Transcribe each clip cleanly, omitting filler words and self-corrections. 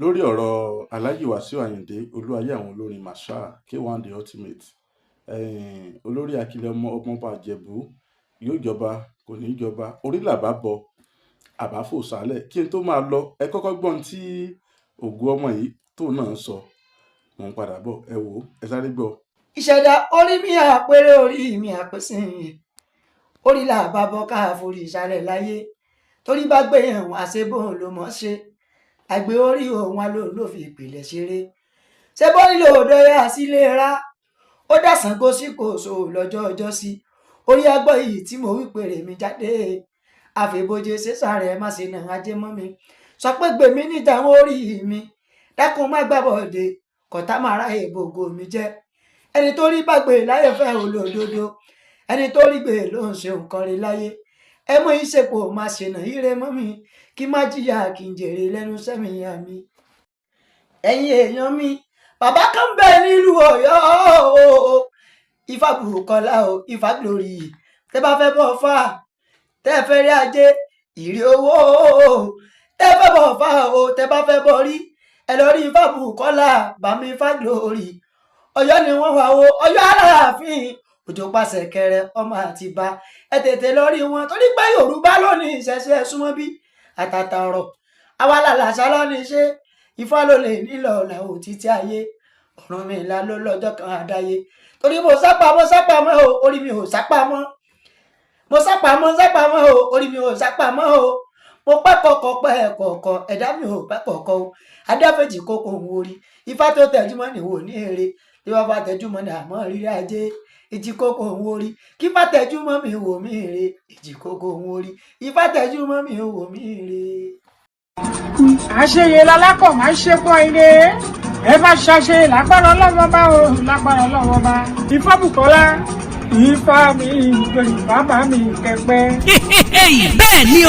Lórí ọ̀rọ̀ Alhaji Wasiu Ayinde, olúwayé àwọn olórin Marshal K1 The Ultimate, olórí Akilẹ̀, ọmọ ọmọọba Ìjẹ̀bú, yóò jọba, kò ní í jọba, orí làbá bọ àbáfò sálẹ̀. Kí n tó máa lọ, ẹ kọ́kọ́ gbọ́n tí ògo ọmọ yìí tó náà sọ. Mò ń padà bọ̀, ẹ wò ó, ẹ sáré gbọ́. Ìṣẹ̀dá orí mi àpérè, orí mi àpèsìn, orí là bá bọ́ ká forí ìsàlẹ̀ láyé. Torí bá gbé ẹ̀wọ̀n àṣebóun ló mọ̀ ṣe àgbẹ̀ orí òun ló ló fi ìpìlẹ̀ ṣeré. Ṣé bó nílò odò yá sílé rá, ó dá Ṣàngó sí kòso lọ́jọ́ ọjọ́ sí. Orí agbọ́ yìí tí mo wí pèrè mi jáde, àfìbòjè ṣẹṣàrẹ má ṣe nà ajé mọ́ mi. Sọ pé gbèmí níjà wọn, orí mi dákun, má gbàbọ̀dé kọ̀tá má ra ìbògo mi jẹ́. Ẹni tó rí bá gbé láyé fẹ́ olódodo, ẹni tó rí gbé ló ń ṣe nǹkan rí láyé. Ẹ mọ ìṣepò má ṣe nà ire mọ́ mi, kí má jìyà, kí n jèrè lẹ́nu sẹ́mi àmì. Ẹ̀yin èèyàn mi, bàbá kan bẹ nílùú Ọ̀yọ́ o, Ifábùkọ́lá o, Ifá Glory. Tẹ́ bá fẹ́ bọ́ fà, tẹ́ fẹ́ rí ajé, ìrì owó, tẹ́ fẹ́ bọ́ fà o, tẹ́ bá fẹ́ bọ́ rí, ẹ lọ rí Ifábùkọ́lá bàmí Ifá Glory. Ọ̀yọ́ ni wọ́n wà o, Ọ̀yọ́ Aláàfin òjò pàṣẹ kẹrẹ ọmọ Àtìbá. Ẹ tètè lọ rí wọn torí pé Yorùbá lónìí ìṣẹ̀ṣẹ̀ súnmọ́ bí àtàtà ọ̀rọ̀ àwa làlàṣà lọ́ní ṣe. Ifá ló lè nílò ọ̀la ò títí ayé. Ọ̀rúnmìlà ló lọ́jọ́ kan àdáyé. Torí mo sápamọ́ sápamọ́ o, orí mi ò sápamọ́. Mo sápamọ́ sápamọ́ o, orí mi ò sápamọ́ o. Mo pẹ́ kọ̀kọ̀ pẹ́ kọ̀kọ̀, ẹ̀dá mi ò pẹ́ kọ̀kọ̀ o. Adáfẹ́jì kókó òun orí Ifá tó tẹ̀júmọ́ ní wò ní èrè tí wọ́n bá tẹ̀júmọ́ ní àmọ́ rírí ajé. Ìjì kókó òun orí kí fá tẹ̀júmọ́ mi wò mí rè. Ìjì kókó òun orí Ifá tẹ̀júmọ́ mi wò mí rè. Àṣeyẹ lalákọ̀ máa ń ṣe pọ́ ilé. Ẹ bá ṣàṣe lágbára Ọlọ́wọ́ bá o, lágbára Ọlọ́wọ́ bá. Ifábùkọ́lá, Ifá mi ìgbèrè, bàbá mi kẹpẹ. Bẹ́ẹ̀ ni o,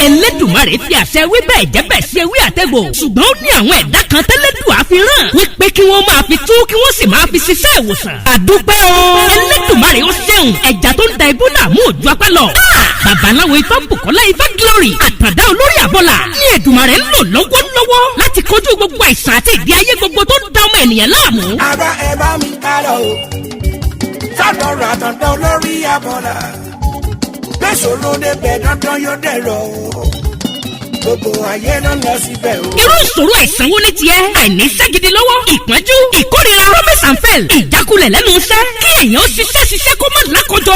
Ẹlẹ́dùmarè fi àṣẹ wí bẹ́ẹ̀ jẹ́ bẹ́ẹ̀ ṣe wí àtẹ̀gbò, ṣùgbọ́n ó ní àwọn ẹ̀dá kan tẹ́lẹ̀dùn àfihàn wípé kí wọ́n máa fi tú, kí wọ́n sì máa fi ṣiṣẹ́ ìwòsàn. Àdúpẹ́ o, Ẹlẹ́dùmarè ó ṣeun. Ẹja tó ń da ibú làmú òjò apá lọ. Babaláwo Ifá Bùkọ́lá Ifá Glory, àtàdá olórí àbọ̀là ní Èdùmarè ń lò lọ́wọ́lọ́wọ́ láti kojú gbogbo àìsàn àti ìdí ayé gbogbo tó ń da ọmọ ènìyàn láàmú. Ara ẹ bá mi ká lọ o, sọ́dọ̀ ràtọ̀dọ̀ lórí abọ́là gbèsòrò débẹ̀, dandan yóò dẹ̀rọ̀ o, gbogbo ayé ló ń lọ síbẹ̀ o. Irú ìṣòro àìsàn wo ní tiẹ̀? Àìníṣẹ́ gidi lọ́wọ́, ìpọ́njú, ìkórira, promise and fail, ìjákulẹ̀ lẹ́nu iṣẹ́, kí èèyàn ṣiṣẹ́ ṣiṣẹ́ kó má lákòjọ.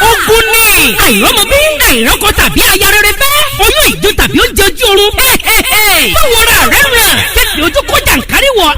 Ogun ni àìrọ́mọbí, àìrọ́kọ tàbí aya rere fẹ́, oyún ìjó tàbí oúnjẹ ojú oorun. Báwo ra rẹ̀ ràn fífi ojú kó jàǹkárí wọ̀?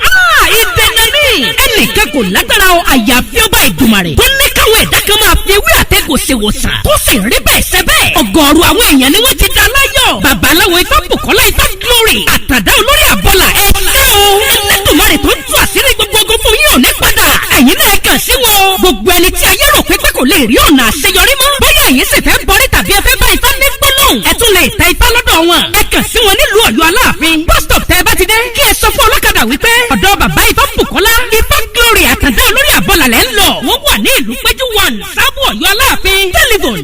Ìdènà ní ẹnìkan kò lágbára o, àyàfi ọba Ìdùmarè tó ní káwọn ẹ̀dá kan máa fi ewé àtẹ̀gò ṣèwòsàn, tó sì rí bẹ́ẹ̀ ṣe bẹ́ẹ̀. Ọ̀gọ̀ọ̀rọ̀ àwọn èèyàn ni wọ́n ti dá láyọ̀. Babaláwo Ifá Bùkọ́lá Ifá Glory, àtàdá olórí àbọ̀là, ẹ ṣé o. Ẹlẹ́dùnmarè tó ń tú àṣírí gbogbo ogun fún yín ò ní padà. Ẹ̀yin náà kàn sí wọn. Gbogbo ẹni tí ayé rò pé kò lè rí ọ̀nà àṣeyọrí mọ́, bóyá ẹ̀yin sì fẹ́ bọ́rí tàbí ẹ fẹ́ bá Ifá ní gbólóhùn, ẹ tún lè tẹ Ifá lọ́dọ̀ wọn. Ẹ kàn sí wọn nílùú Ọ̀yọ́ Aláàfin. Bus stop tẹ́ ẹ bá ti dé, kí ẹ sọ fún ọlọ́kadà wípé ọ̀dọ̀ bàbá Ifá Bùkọ́lá Ifá Glory, àtàdá olórí àbọ̀là lẹ́ ń lọ. Wọ́n wà ní ìlú Péjú 1, Sábò, Ọ̀yọ́ Aláàfin. Telephone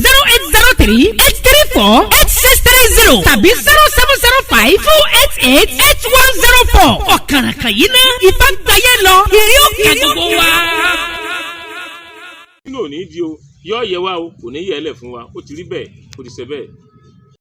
08038348630 tàbí 07052888104. Ọ̀kàràkàn yìí ná Ifá gbayé lọ, ìrí òkè gbogbo wa. Nínú òní di o, yọ yẹ wa o, kò ní yẹ ẹ lẹ fún wa. Ó ti rí bẹ́ẹ̀, ó ti ṣe bẹ́ẹ̀.